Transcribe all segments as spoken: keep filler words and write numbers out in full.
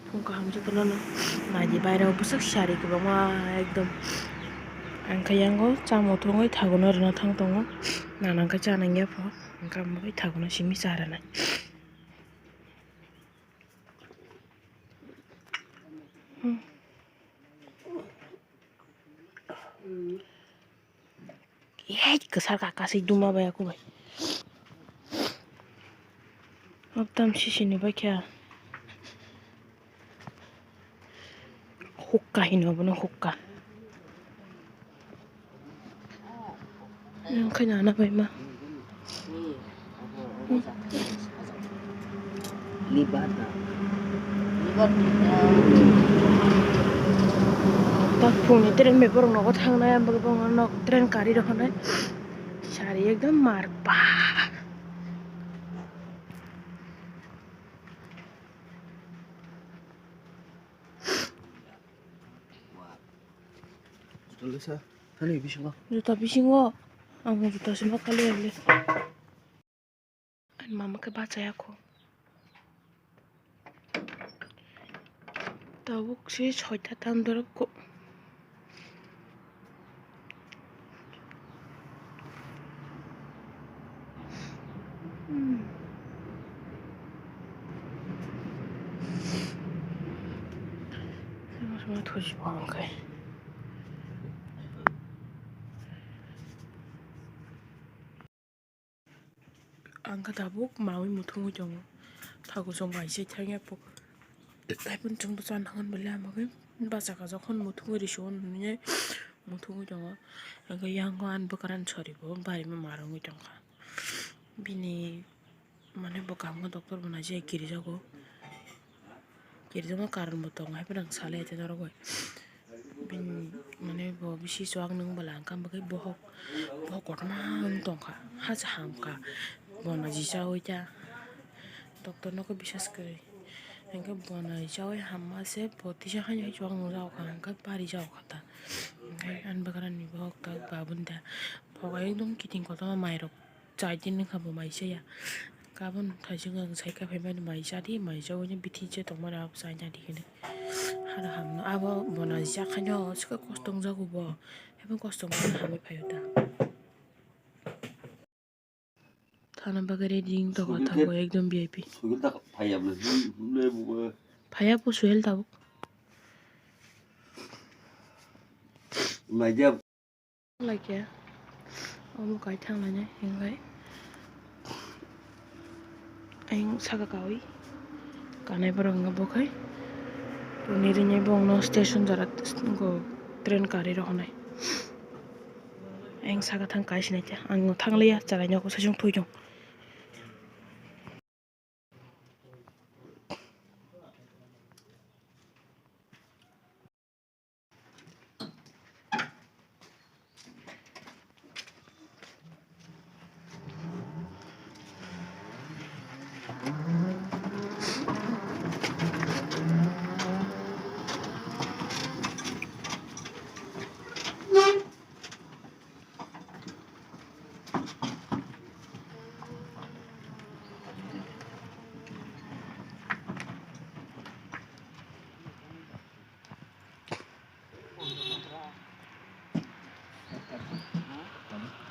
Phung kaham jotono no naidi, baireo bwswk sari kwbangma ekdom. Ang khe yango chamung thwngwi thagono rwna thang tongo, nana khe chanang ya pho, ang khe amogwi thagono simi cha rwnai. Hei, kwsar ka, kasui duma bai aku bai. Ekdom sisi ni bai khe. Hukka hino bono, hukka. Yang khe nana bai ma. Liver da. Liver ni. Tak phungni train bai borok nogo thangnai, ang bagwi bongno nok train kari rok hwnwi sari ekdom marpa. Juta lesa, thani bisingo. Juta bisingo, ang juta sima kali ang le. Ani mama khe bachaya kho. Tabuk se soita tam dorop kho. Hmm. Sama-sama thusi bang khe. Ang khe tabuk maui muthungwi tongo. Thago chwng bai se thangya po. Taiphun chwng bwsa nang hwn bwle amagwi bachaka jokhon muthungwi risi hwn hwnwi muthungwi tongo. Hwnkhe yango ani bwkrani sori bo barima marwngwi tongkha. Bini mane bo kaham khe doctor bo naijak kirijago. Kirjakma karon bo tongo, haiphano ang salai ya norok bai. Bini mane bo bisi chuak nung bwla ang kha, bagwi bohok, bohok kotorma wng tongkha, hacha hamkha, bona jichaui ta. Doctor no khe bisas kwrwi, hwnkhe bona jichaui hamma se bo tisa haino chuak nung jagokha, hwnkhe pari jagokha ta. Hwnkhe ani bwkrani bohok ta babun ta, bohok ekdom kiting kotorma mairok. Chai din wngkha bo mai chaya. Kabon thaising ang sai kha phaimani mai cha di, mai chaui ni bithi je tongmani abo chai na di hwnwi. Hano hamno abo bona cha khaino swkhe kosto wngjago bo. Haiphano kosto wngmani hamwi phaio ta. Thana bagwi ready wng tongkha tabuk ekdom V I P. Phaiya bo Suhel tabuk. Laikya omo kai thanglainai hinkhai ayang saka kaui kanai borok hwnka bo khai roni rinai bongno station jora train kari rohonai ayang saka thang kai sinai khe ang thanglia chwraino kosai song thui tong.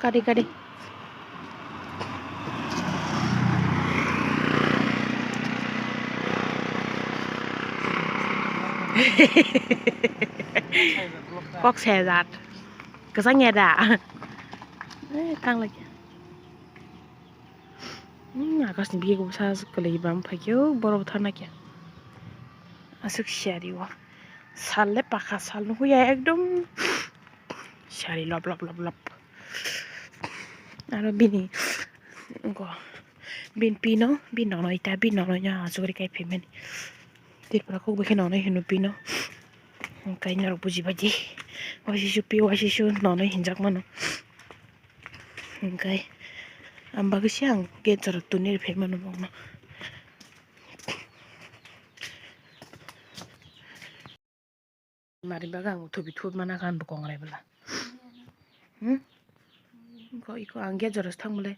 Kari kari. Kok sejak. Kwchang ya da? Eh, tang lagi. Hmm, akasni biyek bwsa kwlwi bam phaikhe, o borok thana khe. Aswk siyari o. Sal le pakha sal nukhuya ekdom siyari lop lop lop lop. Aro bini, go, bini pino, bini nono ita, bini nono ino asugri kai phaimani. Tripura kok bai khe nono hino pino. Hwnkhe norok bujibaidi. Waisisu pi, waisisu nono hinjak mano. Hwnkhe ang bagwi se ang gate jora tuni rw phaimano bongno. Mari bagwi ang thubi thut mana kha ang bo kongrai bwla. Hmm? Iko, iko ang gate jora se thang bwle.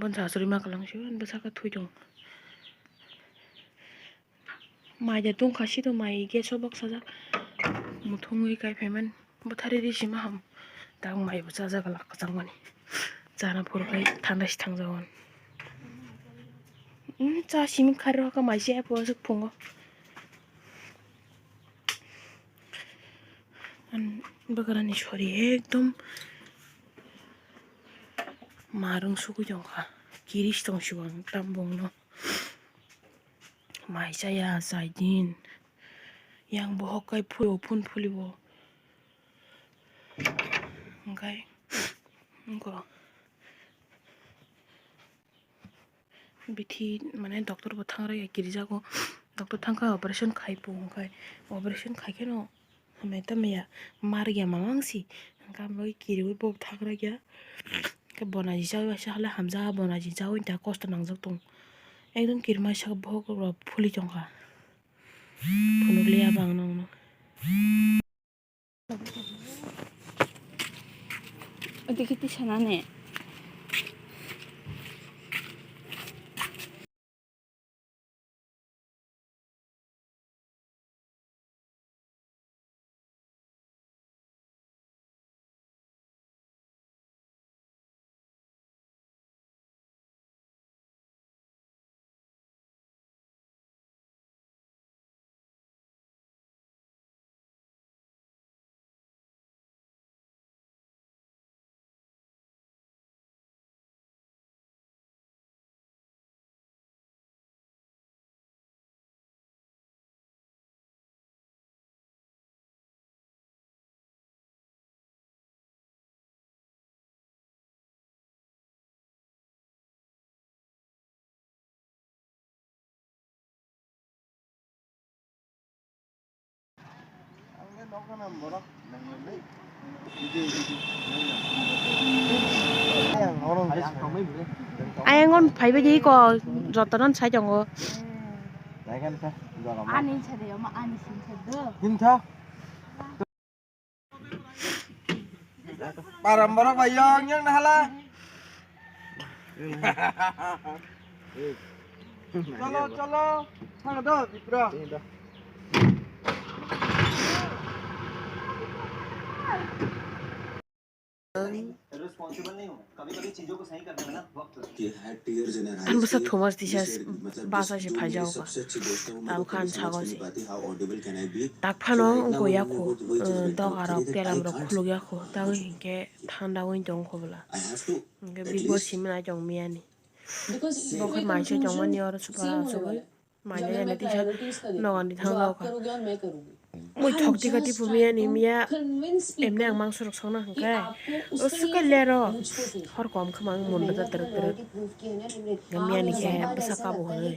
Bon sa suri ma kwlang sio, ang bwsa khe thui tong. Mai de tungkha sito mai gas o bok sajak. Muthungwi kai phaimani. Bwthari ri sima ham. Tang mai bo chajak la kwchangmani. Chana phuru khai thanda si thangjago. Hmm, cha simi khari rokha mai se aphuo aswk phungo. An bwkrani sori ekdom marung sugui tongkha. Kiris tong sibo ang tambungno. Mai chaya chaidin. Yang bohok kai phulio phun phulio. Hwnkhe wngkha. Bithi mane doctor bo thangrwya kirijago. Doctor thangkha operation khai pung khai. Operation khai kheno hamya tamya mar ya mamang si. Hwnkhe amo kiriwi bo thangrwya. Khe bonaji chawi waisa hala hamjak bonaji chawi ta kosto nangjak tong. Ekdom kirima saka bohok rok phuli tongkha. Phunukliya bang nokno. Odekheti sanane. Ayang on phaibai di ko jotono sai tongo. Ani sa de ma ani sin sa do. Param borok bai yong yang nahala. Cholo cholo. Thang do Dipra. Responsible नहीं हूँ। कभी कभी चीजों को सही करने में ना वक्त लगता है। Bwsa thumas tisa basa se phaijao kha. Tabukha ang sago se. Tak phano wngkha yakho, doga rok telam rok khuluk yakho. Tamo hinkhe thanda wng tong kho bwla. Hinkhe big boss simi nai tong miyani. Bo khe mai se tongmani oro super asugwi. Manya yani tisa nogo ni thang rok kha. Mui thok tika tipu miya ni miya emni ang mangso rok sokna hwnkhe o sukai lero hor kom khama ang mun bwtha twrwk twrwk. Miya ni khe bwsa kabo hwnwi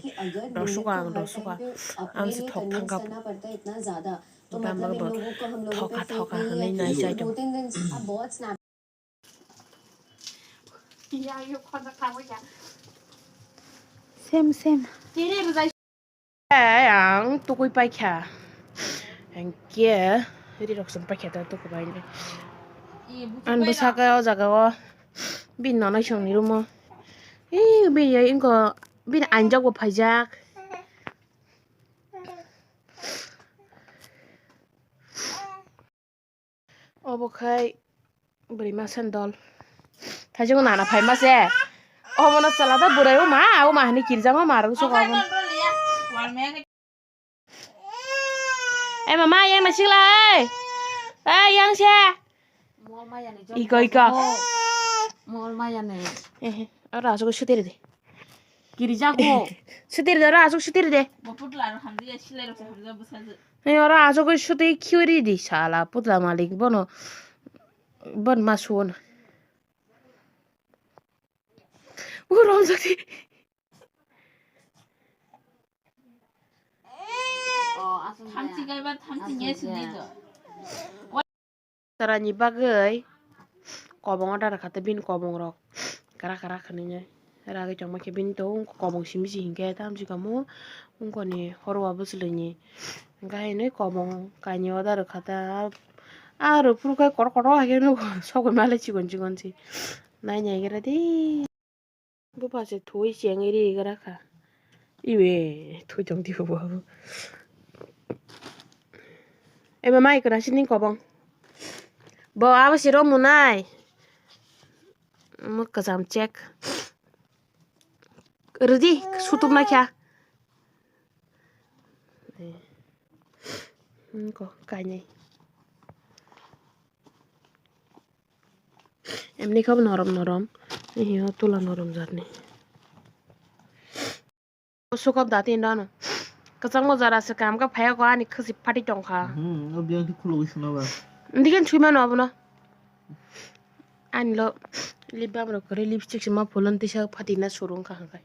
dosuka ang dosuka ang se thok thang kabo. Bam bagwi bo thoka thoka hwnwi nai chai tongo. Sem sem. Tei ang tukui paikha. Hwnkhe rirok chwng paikha ta tukubaini. Ang bwsakhe o jaga o bini nono songni room o. Ih, bini wngkha bini anjak bo phaijak. Obo khai bwrwi masa ni dol. Thaichungo nana phai mase. Obono chwla da bwrwi o ma, o ma hinui kirjak o ma rwng sugo obono. Ai mama, yang naisik lai. Ai, yang se. Iko, iko. Ehe, oro aswk sutiri de. Kirijago. Sutiri de, oro aswk sutiri de. Bo putla ro hamdi ya silai ro hamdi ya bwsajwk. Hei, oro aswk sutwi khiui ridi sala putla malik bono, bon ma suon. Uro jodi. Thamchi gaiba thamchi nge sidi do. Tarani bagwi kobongo dara kha tei bini kobongrok kwrak kwrak hwnwi nai ragwi tongma khe bini tongo wngkha kobong simi se hinkhe tamsi kamo wngkha ni horwa bwchwlwini hinkhe haino kobong kainwi order rwkha ta aro phuru khe kotor kotor hai khe nugo sokgwi malai chikon chikon se nai nai khe rw di. Bupha se thwi chengwi ri gra kha. Ibe thwi tong di bo. Eba mai kwrang sini kobong. Bo abo si rom munai. Mo kwcham check. Rwdi, sutuk na kha. Ko, kainai. Emni kha norom norom. Hiyo tula norom jatni. Sukop da tin dano. Kwchangma jora se kam ka phaya ko ani khasi phati tong kha. Hmm, o biyang ti khulugwi suna ba. Ndigen chui mano abono. Ani lo lip balm rok kwrwi, lipstick se ma phulon tisa phati na surung kha hangkai.